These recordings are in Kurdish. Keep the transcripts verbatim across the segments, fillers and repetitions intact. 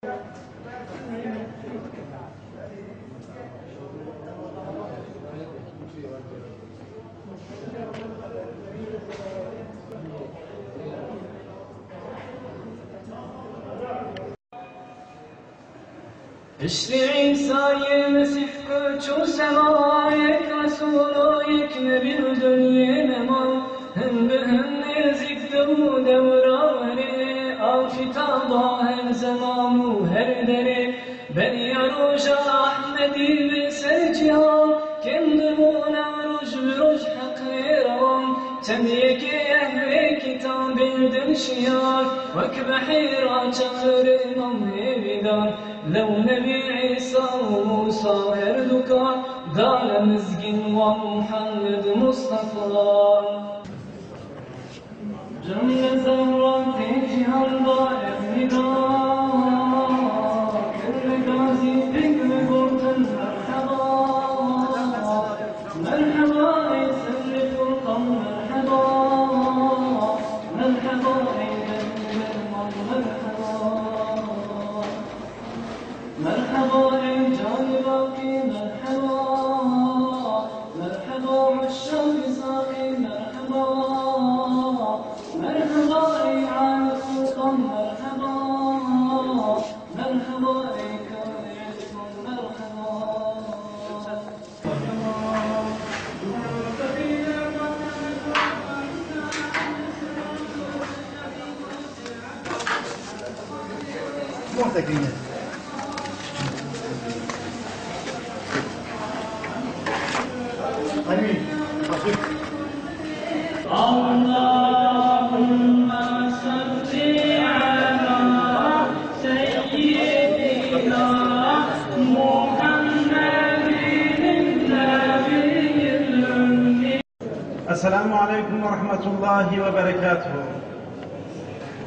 Piştî Îsayê Mesîh ku çû sema, yek Resûl û yek Nebî li dinyê nema. Hin bi hin nêzik dibû dewra werê, a kitaba her zeman û her derê. Beriya roja Ehmedî bi ser cîhan, kêm dibû nav roj bi roj heq lê rewan. Çend yekê ehlê kitabê din şiyar, wek behîra çaxirê mam hêvîdar. Lew Nebî Îsa û Mûsa her du kar, dane mizgîn wan Muhammed Mustafa. Can li zehra tê cîhan da ez nîda, kir li gazî pêk li gotin merheba. Merheba ey serê Furqan merheba, merheba ey derdî derman merheba. Merheba ey canê Baqî merheba, merheba eşşaqî Saqî merheba, merheba ey Alî Sultan merheba, merheba ey Kamîl Osman merheba. اللهم صل على سيدنا محمد النبي الأمي. Esselamu aleykum ve rahmetullahi ve berekatuhu.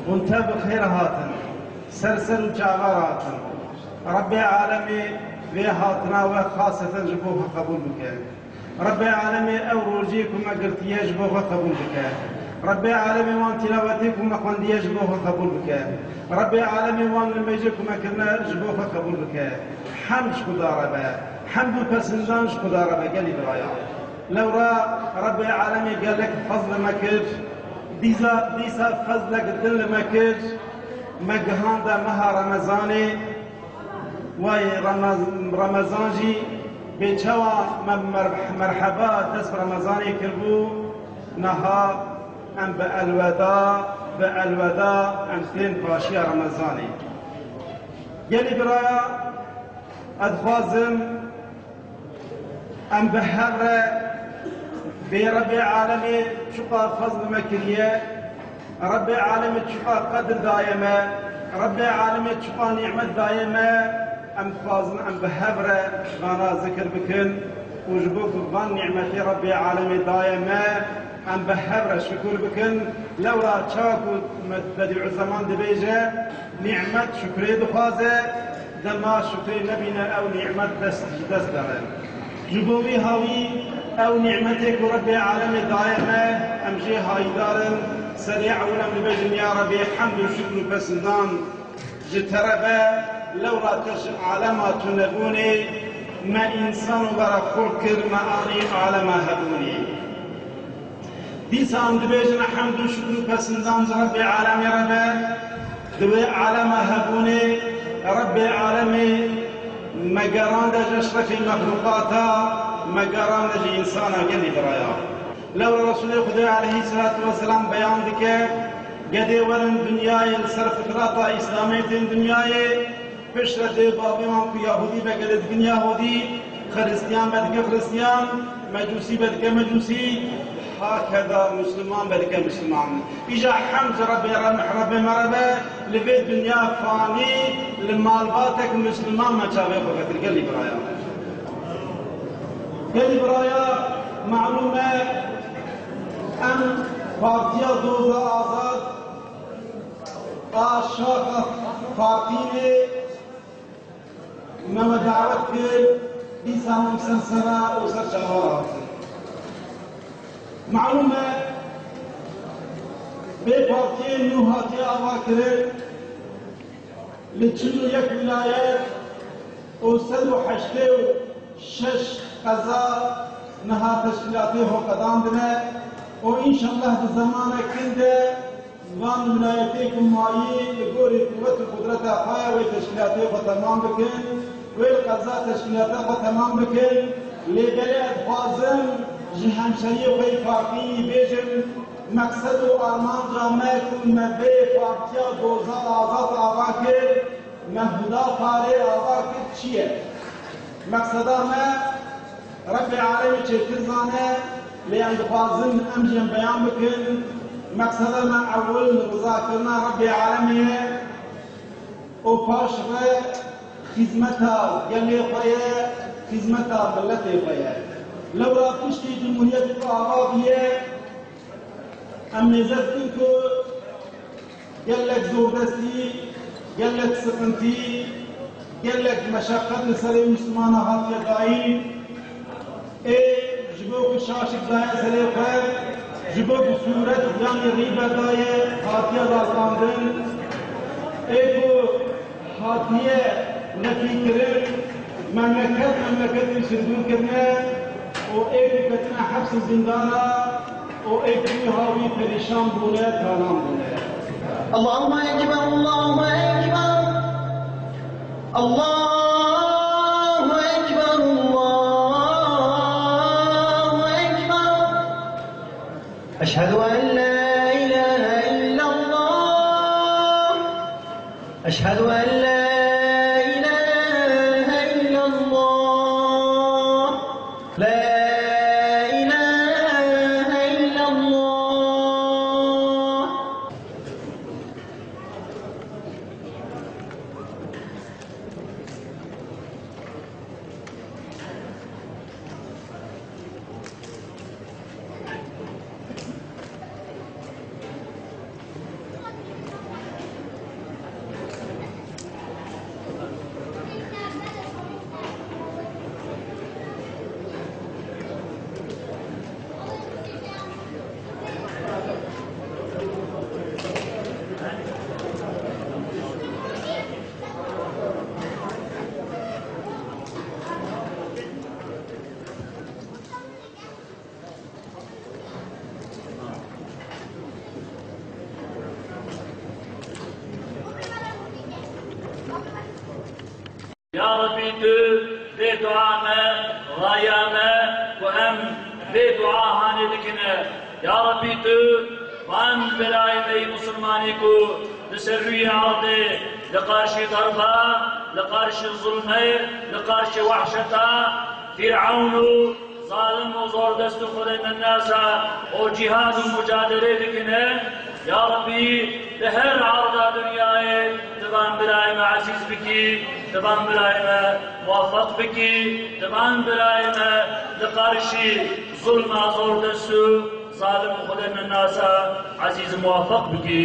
Hûn tev bi xêr hatin. Ser ser û çavan hatin. Rebbê alemê vê hatina we xaseten ji bo xwe qebûl bike. Rebbê alemê ew rojiyê ku me girtiye ji bo xwe qebûl bike. Rebbê alemê wan tîlawetê ku me xwendiye ji bo xwe qebûl bike. Rebbê alemê wan nimêjê ku me kirine ji bo xwe qebûl bike. Hemd ji Xuda re be. Hemd û pesindan ji Xuda re be, gelî birayan. Lewra Rebbê alemê gelek fezl li me kir. Dîsa, dîsa fezlek din li me kir. Me gihande meha Remezanê. Wayê Remez-, Remezan jî bê çawa me mer-, merheba dest bi Remezanê kiribû, niha em bi elweda, bi elweda em tên paşiya Remezanê. Gelî biraya, ez dixwazim em bi hev re bê Rebbê alemê çiqa fezl me kiriye, Rebbê alemê çiqa qedr daye me, Rebbê alemê çiqa nîmet daye me, em dixwazin em bi hev re vana zikir bikin û ji bo ku van nîmetê Rebbê alemê daye me, em bi hev re şukir bikin. Lewra çawa ku me Bedîuzzeman dibêje, nîmet şukrê dixwaze, dema şukrê nebîne ew nîmet dest ji dest dere. Ji bo vî hawî ew nîmetê ku Rebbê alemê daye me, em jê hayîdar in. Serê ewil em dibêjin, ya Rebbê, hemd û şukr û pesindan ji te re be, lewra te ji alema tunebûnê me însan û we re xurt kir, me anî alema hebûnê. Dîsa em dibêjin, hemd û şukr û pesindan ji Rebbê alemê re be. Di wê alema hebûnê Rebbê alemê me gerande ji eşrefê mexlûqata, me gerande ji însana, gelî biraya. Lewra Resûlê Xwedê aleyhî selatu weselam beyan dike, gedê werin dinyayê, li ser fitrata Îslamê tên dinyayê, Piştre dê bavê wan ku Yahûdî be, gelê dikin Yahûdî, Xiristiyan be, dikin Xiristiyan, Mecûsî be, dike Mecûsî, hakeda Misliman be, dike Misliman. Îja hemd ji Rebbê re, Rebbê me re be, li vê dinya fanî, li malbatek Misliman me çavê xwe vekir, gelî biraya. Gelî biraya, malûm e, em Partiya Doza Azad, A şaxa Farqînê me we dawet kir, dîsa hûn ser sera û ser çavan hatin. Malûm e, vê partiyê nû hatiye ava kirin, Li çil û yek wîlayet û sed û heştê û şeş qeza niha teşkîlatê xwe qedandine û înşellah di zemanek kin de van wîlayetê ku mayî li gorî quwet û qudreta xwe ya wê teşkîlatê xwe temam bikin, wê li qeza teşkîlata xwe temam bikin. Lê belê ez dixwazim ji hemşeriyê xwe yê partiyî bêjim, meqsed û armanca me ku me vê partiya doza azad ava kir, me Huda Parê ava kir çi ye? Meqseda me Rebbê Alemê çêtir zane, lê em dixwazin em jî em beyan bikin. Meqseda me ewil rizakirina Rebbê Alemê ye û paş re xîzmeta gelê xwe ye, xîzmeta miletê xwe ye. Lewra piştî Cumhuriyet ku ava bûye, em mêze dikin ku gelek zordestî, gelek siqintî, gelek meşeqet li serê Mislimana hatiye dayîn. Ê ji bo ku şaşik daye serê xwe, ji bo ku sûret yanî rîbe daye hatiye lazandin. Ê ku hatiye nefîkirin, memleket memleketê ji dûr kirine û ê ku ketine heps û zîndana û ê ku wî hawî perîşan bûne, talan bûne. الله أكبر، الله أكبر، الله أكبر، الله أكبر. أشهد أن لا إله إلا الله. أشهد أن لا إله إلا الله. لا إله إلا الله. Ya Rebî, tu vê dua me, raya me ku em vê dua hanê dikine. Ya Rebî, tu van birayê me yê misilmanî ku li ser rûyê erdê li qarşî darba, li qarşî zulmê, li qarşî wehşeta Fîrewn û zalim û zordest û xwedê nenasa û cîhad û mucadelê dikine. Ya Rebî, di her erda dinyayê tu van birayê me ezîz bikî, tu van birayê me muwefeq bikî, tu van birayê me li qarşî zulma zordest û zalim û xwedê nenasa ezîz û muwefeq bikî.